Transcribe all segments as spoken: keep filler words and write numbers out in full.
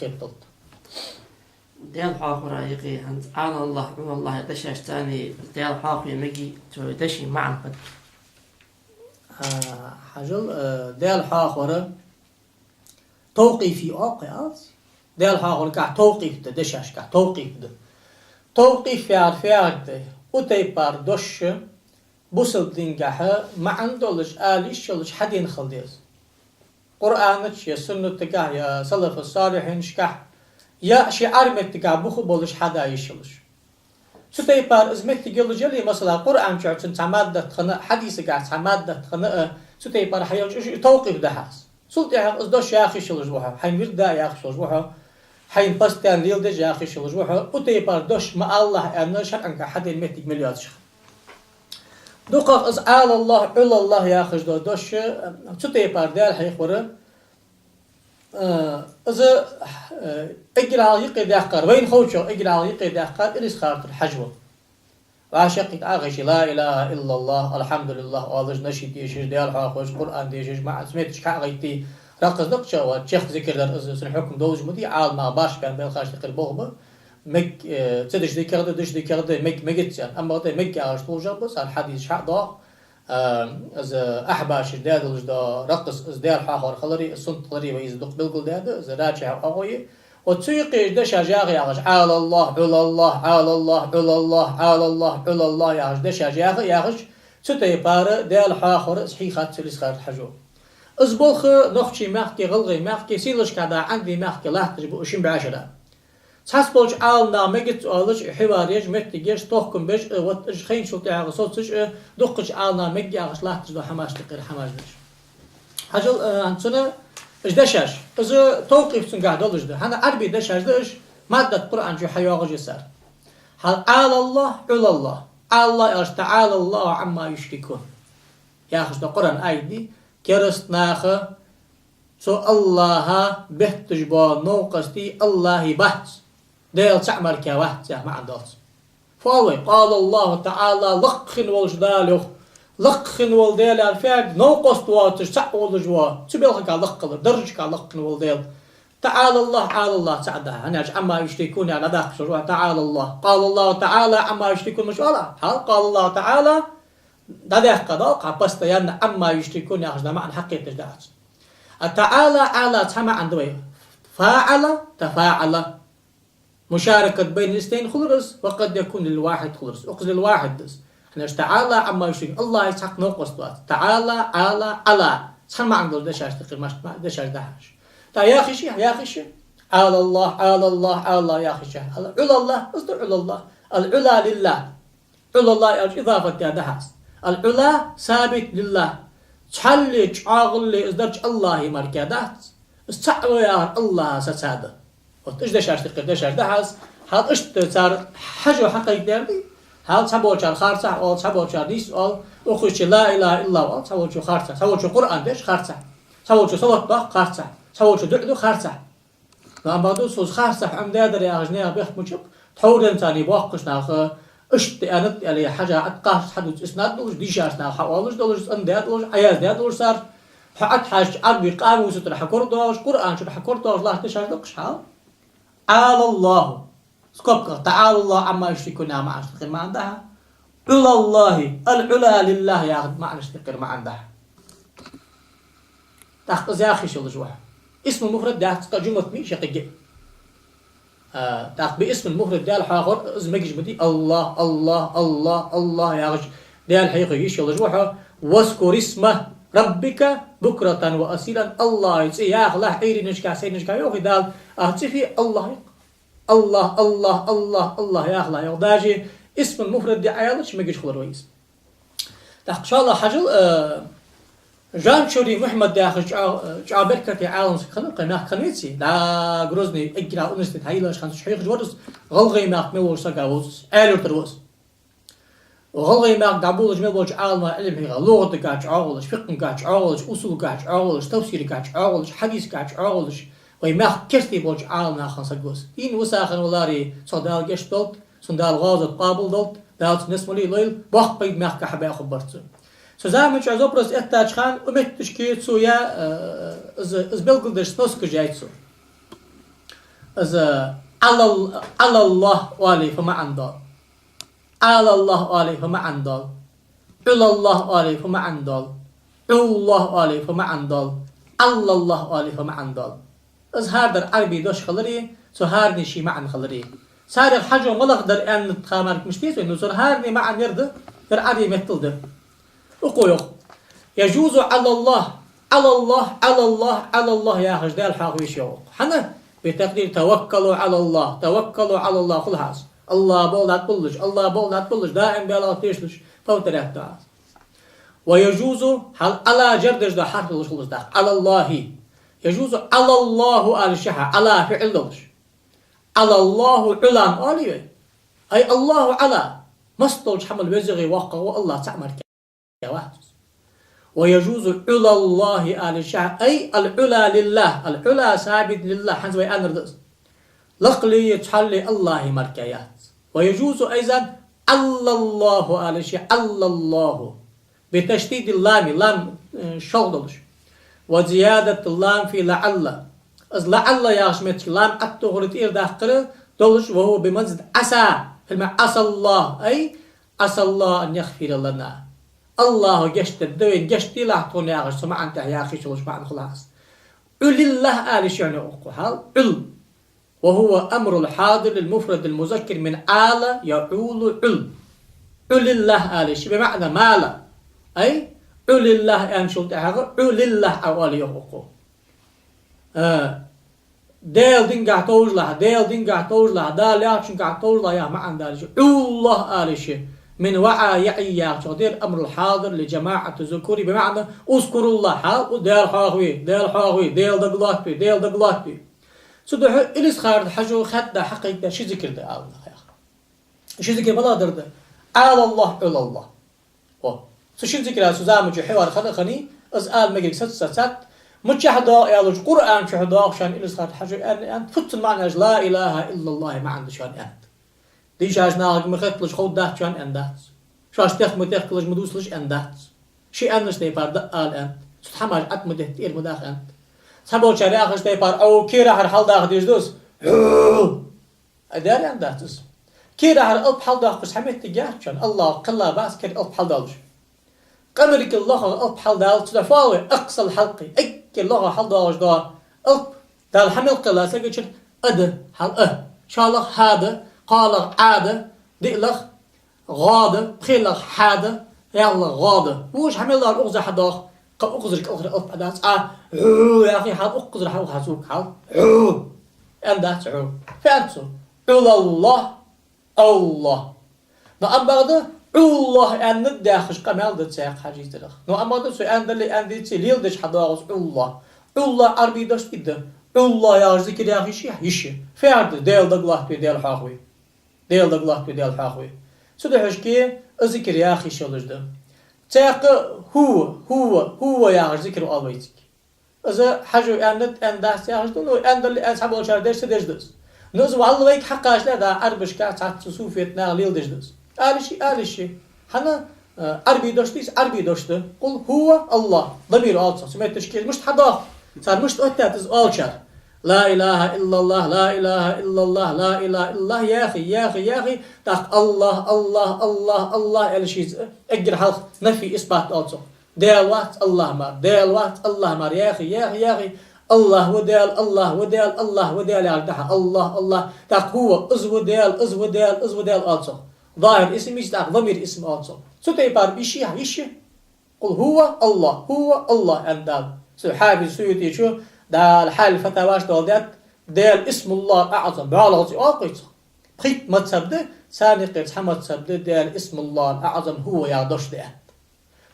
кхеталт. Даьла хьоахавара юкъе хӀанз «Ӏалаллахь», «Ӏулаллахь» яха дешаш царна Даьла хьоахаве мегаргдий, цу дешай маӀан пад. А, хьажал, а, Даьла хьоахавар тавкъифи оал-кх из. Даьла хьоахаваргахь тавкъиф да, дешашкахь тавкъиф да. Тавкъиф яхар фу да? Цу тайпара дош бусалба дингахь маӀан долаш, ала йиш йолаш хьадена хила деза. Къуръана чу, е суннатагахь, е салафу-салихьинашкахь, е ши Ӏар меттагахь бух болаш хьада йиш йолаш. Цу тайпара из меттиг йолаш яле, масала, Къуръана чу цун цхьа маддат хинна а, хьадисагахь цхьа маддат хинна а, цу тайпара хьайолча уж тавкъиф да хьа из. Цул тӀехьагӀа из дош яха йиш йолаш ва хьо, хьайна вирд а яха йиш йолаш ва хьо, хьайна постоянно леладеш яха йиш йолаш ва хьо, цу тайпара дош ма алалахь аьнна, шарӀагахь хьадена меттиг мел йоацаш хиннад. ДукхагӀа из «Ӏалаллахь», «Ӏулаллахь» яхаш дола дош, цу тайпара Даьла хьоахавар, а, из, а, эггара хьалха юкъе даьккхар, вайна ховчох эггара хьалха юкъе даьккхар Илисхан-Юртара Хьажа ва. ВӀашагӀкхийтта Ӏохайша, «Ла илахӀа иллаллахь, алхьамдулиллахь» оалаш, нашид дешаш, Даьла хьоахавеш, Къуръан дешаш, маӀан цу метташка хьа а гӀайтте, ракъаза дакъа чу а вац, чехка зикар дар из, цун хьукам долаш ма дий, Ӏаламнаха барш бен белхаш тӀехьара болх ба. Мег-, э, ца деш дикагӀа да, деш дикагӀа да, мег-, мегац аьнна. Амма гӀа да, мег яхаш тховжагӀ ба, цар хьадисаш хьа а доагӀа. А, из ахьбашаша даь долаш да ракъас, из Даьла хьоахавар хилари, из суннат хилари вай из дукха белгалдаьд, из Раджихьи оагӀуви. Вот цу юкъе дешаш яха яхаш, «Ӏалаллахь, Ӏулаллахь, Ӏалаллахь, Ӏулаллахь, Ӏалаллахь, Ӏулаллахь» яхаш дешаш яха яхаш, цу тайпара Даьла хьоахавар из хьийхад цу Илисхан-Юртара Хьажо. Из болх нохчий мехке, гӀалгӀай мехке, сийлашка да Ӏандий мехке латташ ба шин бӀаь шера. Цхьацца болча Ӏаламнаха мегац оалаш, хьивар еш, моттиг еш, тохкам беш, э, вот уж хайначул тӀехьагӀа соцаш, э, дукхача Ӏаламнаха мег яхаш латташ дола хӀамаш тӀехьара хӀамаш деш. Хьажал, э, хӀанз цунна уж дешаш, из тавкъиф цунгахь долаш да. ХӀана, Ӏарбий дешаш да уж, маддат Къуръана чу хьайоагӀаш я цар. Хьал «Ӏалаллахь, Ӏулаллахь». «Ӏалаллахь» яхаш, «ТаӀалаллахӀу Ӏамма юшрикун» яхаш да Къуръана аят да, кераста наха цу АллахӀа бетташ бола новкъостий АллахӀий бац, Даьла цаӀ мара вац яха маӀан долаш. Фу оал вай? «КъалаллахӀу таӀала», лакха хинна волча Дала йоах. Лакха хинна вола Даьла яхар фу да? Новкъост воацаш, цаӀ волаш вола, цу балхага лакха хилар, даржашка лакха хинна вола Даьла. «ТаӀалаллахӀ», «ӀалаллахӀ» цаӀ да. ХӀана аьлча «Ӏамма юшрикун» яхар дӀадаккха шура, «ТаӀалаллахӀ». «КъалаллахӀу таӀала Ӏамма юшрикун» мишта оал? Хьал «КъалаллахӀу таӀала» дӀадаккха доал, хьа постоянно «Ӏамма юшрикун» яхаш да маӀан хьакхеташ дац. А «таӀала», «Ӏала» цхьа маӀан да вай. «ФаӀала», «тафаӀала». Мушаракат байна лиснайн хулар из, «ва къад якун лил вахьид» хулар из. Укхаза лил вахьид да из. ХӀана аьлча «таӀала Ӏамма юшрикун», АллахӀий цхьаккха новкъост вац. «ТаӀала», «Ӏала», «Ӏала» цхьан маӀан долаш дешаш тӀехьара, маӀан дешаш да хьажа. ТӀаккха яха йиш я, яха йиш я. «ӀалаллахӀ, ӀалаллахӀ, ӀалаллахӀ» яха йиш я. «ӀулаллахӀ», из да «ӀулаллахӀ». «Ал-Ӏула лиллахӀ». «ӀулаллахӀ» яхача изафат даь да хьа из. «Ал-Ӏула сабит лиллахӀ». Цхьалле, чӀоагӀалле из дарж АллахӀий мара дац. Из цаӀ ва яхар АллахӀа сацад. Вот уж дешаш тӀехьара дешаш да хьа из. Хьал иштта цар Хьажо хьакхайкадаьр да. Хьал цхьаболчар харцахь оал, цхьаболчар нийса оал, укхаза чу «Ла илахӀа иллаллахӀ» оал, цхьаволчо харцахь, цхьаволчо Къуръан деш харцахь, цхьаволчо салот доаккх харцахь, цхьаволчо дуӀа ду харцахь. Но амма дус хоза харцахь Ӏомадаьдар яхаш наьха бехк мичаб, тхьовра денз царна боккхийча наха иштта аьннад аьле, Хьажа ӀатӀакхаччалца хьадувц иснад долаш, дийшача наха хьаоалаш долаш, цӀендаь долаш, Ӏаяздаь долаш цар, хьо ӀатӀахьежача Ӏарбий къамуса тӀара хьакорадоагӀаш, Къуръана чура хьакорадоагӀаш латта дешаш да-кх уж хьал. «ӀалаллахӀу». Скобках «ТаӀалаллахӀу Ӏамма юшрикун» яха маӀан тӀехьара маӀан да хьа. «ӀулаллахӀи», «Ал-Ӏула лиллахӀ» яха маӀан тӀехьара маӀан да хьа. ТӀаккха из яха йиш йолаш ва хьо. Исмул муфрад дац-кх жумлат ма йий из кхы а. А, тӀаккха бе исмул муфрад Даьла хьоахавар, из мегаш ма дий, «АллахӀ, АллахӀ, АллахӀ, АллахӀ» яхаш Даьла хьоахаве йиш йолаш ва хьо. «Вазкур исма раббика букратан ва асилан». АллахӀий цӀи яхалахь, Ӏуйранашка, сайранашка йоахий Дала, а цӀи фу я? АллахӀ я-кх. «АллахӀ, АллахӀ, АллахӀ, АллахӀ» яхалахь йоах. Даже исмул муфрад де Ӏаяллача мегаш хулар вай из. ТӀаккха шоллагӀа хьажал, э, Жанчури Мухьмад яхаш чӀоагӀа, э, чӀоагӀа беркате Ӏалам саг хиннав-кх вай мехка, хиннавеций? Да, Грозный эггара университет хьайийллача хана цу чу хьехаш вар из, ГӀалгӀай мехка мел волча сага вовз из, Аьлий-Юртара ва из. ГӀалгӀай мехка дӀаболалуш мел болча Ӏаламнаха Ӏилма хьийха, лугӀатагахь чӀоагӀа волаш, фикъхӀагахь чӀоагӀа волаш, усулгахь чӀоагӀа волаш, тафсиргахь чӀоагӀа волаш, хьадисгахь чӀоагӀа волаш, вай мехка керте болча Ӏаламнахах хинна саг ва из. Дийна висахана валаре, цох Дала гешт долда, цунна Дала гӀазот къоабал долда, Дала цун несмалий лойла, боккха пайда мехка хьабаь хургбар цо. Цу заман чу аз вопрос эттача хана, у метташке цо я, э, из, из белгалдеш сноскаш яьй цо. Из Ӏалал-, Ӏалаллахь оале фу маӀан доал? Ӏалаллахь оале фу маӀан доал? Ӏулаллахь оале фу маӀан доал? Ӏуллахь оале фу маӀан доал? Ӏаллаллахь оале фу маӀан доал? Из хӀара дар Ӏарбий дош хиларе, цу хӀаране ший маӀан хиларе. Царех хьажо малагӀа дар аьнна тха мара мишта деза вай, ну, цар хӀаране маӀан яр да, яр Ӏарбий меттала да. Укхо йоах: يجوز على الله، على الله، على الله، على الله яхаш Даьла хьоахаве йиш я, йоах. ХӀана? بتقدير توكلوا على الله، توكلوا على الله хул хьа из. АллахӀ бокъо тӀа тӀабиллалаш, АллахӀ бокъо тӀа тӀабиллалаш, даим Даьлах тешалаш, повторять ду Ӏа из. ويجوز, хьал على جر деш дола хьарф долаш хул из тӀаккха. على الله. يجوز على الله ала йиш я хьа, على фиӀл долаш. على الله علوا оалий вай. أي الله على. Массадолча хӀамал везагӀа, воккхагӀа ва АллахӀ, цаӀ мара кхы вац из. ويجوز علا الله ала йиш я хьа, أي العلا لله، العلا ثابت لله, хӀанз вай аьннар да из. Лакхалеи цхьаллеи АллахӀа мара кхы яц. ويجوز أيضا علا الله ала йиш я, علا الله. بتشديد اللام, лам, э, шолха долаш. وزيادة اللام في لعل. Из لعل яхача меттиге лам Ӏоттадоахар, тӀера даккхар долаш, وهو بمنزلة عسى, хӀама عسى الله, أي عسى الله أن يغفر لنا. АллахӀа гешт дергда вайна, гешт делахь тхона яхаш, цу маӀан тӀа яхаш йолаш маӀан хул хьа из. Ӏулиллахь ала йиш я хьона укхо хьал, Ӏул. وهو أمر الحاضر للمفرد المذكر من عال يعول عل. Ӏулиллахь ала йиш я, بمعنى مال. أي Ӏулиллахь аьнначул тӀехьагӀа Ӏулиллахь Ӏа оал, йоах укхо. А, Даьла динагахьа товжалахь, Даьла динагахьа товжалахь, Дала яхачунгахьа товжалахь яха маӀан да ала йиш я. Ӏуллахь ала йиш я. من وعى يعي яхачох да ер, أمر الحاضر لجماعة الذكور بمعنى اذكروا الله, хьал, Даьла хьоахаве, Даьла хьоахаве, Даьла дагалоаттаве, Даьла дагалоаттаве. Цудухьа Илисха-Юртара Хьажо хаьдда хьакхайкадаь ши зикар да ала нах яха. Ши зикар малагӀа дар да? Ӏалаллахь, Ӏулаллахь. О, цу шин зикара цу заман чу хьевар хана а хиннай, из ала мегарг саца сацад, мичахьа доагӀа аьлча, Къуръан чу доагӀа шоана Илисха-Юртара Хьажо аьнна, аьннад, фуццан маӀан яьлча, لا إله إلا الله маӀан да шоана аьннад. Дийшача нахага ма хеталаш ховргдац шоана аьнна дац. Шоаш тех ма техкалаш, ма дувцалаш аьнна дац. Ши аьннача тайпара дӀаала аьннад. Цу тӀа хӀамаш Ӏат ма детта, тӀера ма даха аьннад. Цхьаболчар яхача тайпара, Ӏо керахьара хьалдоаха дезаш да из. Ай, Даьла аьнна дац из. Керахьара алап хьалдоаккхаш цхьа моттиг яц шоана, АллахӀа кхелла бац кер алап хьалдоалаш. Къамаргара лохагӀа алап хьалдалац, цудухьа фу оал вай, أقصى الحلق, эггара лохагӀа хьалдоагӀаш дола алап, Дала хьа мел кхелла сагачура а да, хьал а. ШоллагӀа хьа да, кхоалагӀа Ӏа да, диълагӀа гӀо да, пхелагӀа хьа да, ялхлагӀа гӀо да. Вож хьа мел лоархӀ укхаза хьадоагӀа, кхы укхазара кӀалхара алап Ӏа дац, Ӏа, Ӏу яхе, хьал укхазара хьа уха хьа цуг, хьал, Ӏу. Аьнна дац Ӏу. Фу аьннад цо? Ӏулаллахь, Аллахь. Но амма бакъда, Ӏуллахь аьннад яхаш къамаьл да цхьаькха хьажийцарах. Но амма бакъда, цо аьннадале, аьннадеце, леладеш хьадоагӀа из Ӏуллахь. Ӏуллахь Ӏарбий дош тӀа да. Ӏуллахь яхаш зикар яха йиш я? Йиш я. Фу яхар да? Даьла дагалоаттаве, Даьла хьоахаве. Даьла дагалоаттаве, Даьла хьоахаве. Цудухьа шке а зикар яха йиш йолаш да. Цхьаькха хӀува, хӀува, хӀува яхаш зикар оал вайцига. Из Хьажо аьннад, аьнна дац яхаш да, ну, аьннадале, аьнна цхьаболчар деш, ца деш да из. Ну, из валла вайга хьакхачале а, да, Ӏарбашка цхьацца суфет наха леладеш да из. Ала йиш я, ала йиш я. ХӀана, э, Ӏарбий дош да из, Ӏарбий дош да. قل هو الله. Дамир оал цох. Цу метташка мишта хьадоагӀа? Цар мишта оттадаьд из оалачар? لا إله إلا الله، لا إله إلا الله، لا إله إلا الله яхе, яхе, яхе, тӀаккха АллахӀ, АллахӀ, АллахӀ, АллахӀ аьле шийца эггара хьалха нафи, исбат оал цох. Даьла вац АллахӀ мара, Даьла вац АллахӀ мара, яхе, яхе, яхе, АллахӀ ва Даьла, АллахӀ ва Даьла, АллахӀ ва Даьла яхаш дахьа, АллахӀ, АллахӀ, тӀаккха хӀува, из ва Даьла, из ва Даьла, из ва Даьла оал цох. ЗахӀир исм йийца, тӀаккха замир исм оал цох. Цу тайпара йиш я, йиш я. قل هو الله، هو الله аьнна Дала. Цу Хьафиз Суютийс Дала хьаьл фатаваш доаладаьд, Даьла اسم الله الأعظم, боалгӀа цӀи оал-кх цох. Пхийтта мазхӀаб да, царна юкъера цхьа мазхӀаб да Даьла اسم الله الأعظم هو яха дош да аьнна.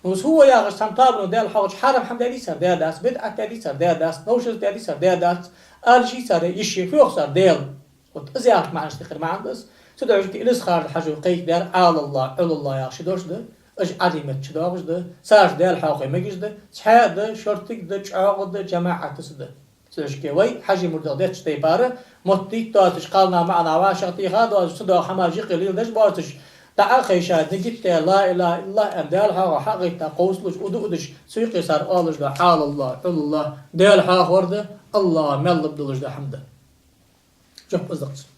Ну, из хӀува яхаш цхьан тоабано Даьла хьоахавича, хьарам хӀама даьдий цар? Даь дац. БидӀат даьдий цар? Даь дац. Новшаза даьдий цар? Даь дац. Ала йиш яцар, йиш я, фу йоах цар? Даьла. Вот из яхача маӀанашта юкъера маӀан да из. Цудухьа шке Илисха-Юртара Хьажо кхайкадаьр Ӏалаллахь, Ӏулаллахь яха ши дош да. Уж Ӏарбий метта чудоагӀаш да. Царца Даьла хьоахаве мегаш да. Цхьаь а да, шортига да, чӀоагӀа да, жамаӀатаца да. Цудухьа шке вай, Хьажий мурдаш деттача тайпара, моттийта доацаш, кхалнаьха, маӀа наьха вӀашагӀтеха доацаш, цудухьа хӀамаш юкъе леладеш боацаш, дӀа а хайша, нигат а даь, لا إله إلا الله аьнна, Даьла хьоахавар хьагӀайтта кховсалуш, удуъ а деш, цу юкъе цар оалаш да Ӏалаллахь, Ӏулаллахь, Даьла хьоахавар да, АллахӀа маьл лургдолаш да хӀама да. Жоп из да-кх.